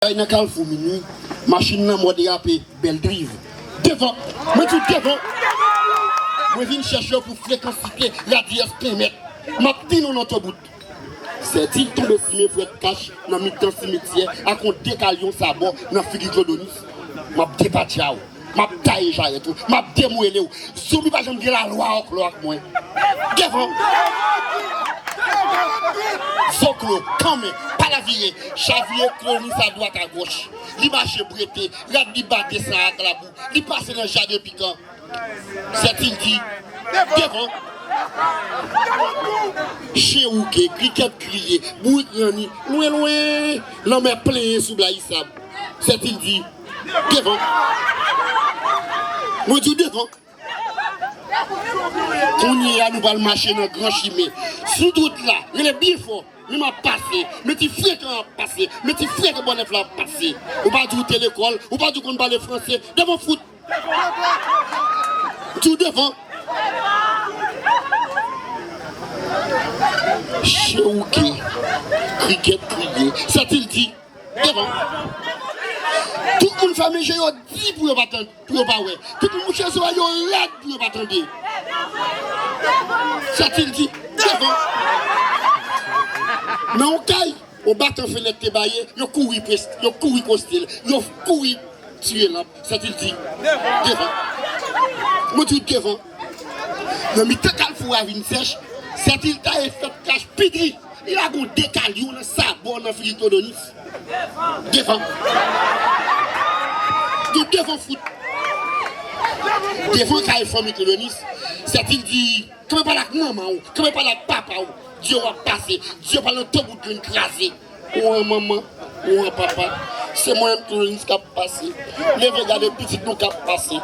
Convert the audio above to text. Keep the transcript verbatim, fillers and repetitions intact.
Ay nan Kalfou Minwi, machin lanmò derape, bèl driv. Devan! Mwen di w devan! Mwen vin chèche w pou frekansite, radiyès penmèt. M ap tini w nan tobout. Sètil tonbe simen frèt kach nan mitan simityè ak yon dekalyon sabò nan figi Klodonis. M ap depatcha w. M ap taye jarèt ou. M ap demwele w. Zonbi pa janm gen lalwa ankò ak mwen. Devan! Zoklo, kanmen, palavire, chavire Klodonis adwat agòch. Li mache brete, rad li ba desan ak labou. Li pase nan jaden pikan. Sètil di, devan! Chen wouke, krikèt kriye, bourik ranni, lwen lwen, lanmè plenyen sou blayisab. Sètil di, devan! Mwen di w devan! Kounye a nou pral mache nan gran chimen. Sou wout la, rele byen fò. Men m ap pase, men ti frekan ap pase, men ti frekan bò nèf la ap pase. Ou pa di w te lekòl, ou pa di w konn pale franse, devan fout. Di w devan. Chen wouke, krikèt kriye, sètil di, devan. Tout moun fèmen je yo di pou yo pa tande. Pou yo pa wè. Tout moun mouche zòrèy yo rèd pou yo pa tande. Sètil di, devan. Nan yon kay, yon batan fenèt te baye, yo kouri pes-, yo kouri koste l, yo kouri tiye lanp. Sètil di, devan. Mwen di w devan. Nan mitan kalfou a vin sèch, Sètil taye fèt kach pi dri. Li lage yon dekalyon nan sabò nan figi Klodonis. Devan. Di devan fout. Devan kay fanmi Klodonis. Sètil di, kanpe pale ak manman w, kanpe pale ak papa w. Di yo w ap pase. Di yo pale nan tobout grenn kraze. Ou an manman, ou an papa. Se mwen menm Klodonis k ap pase. Leve gade pitit nou k ap pase.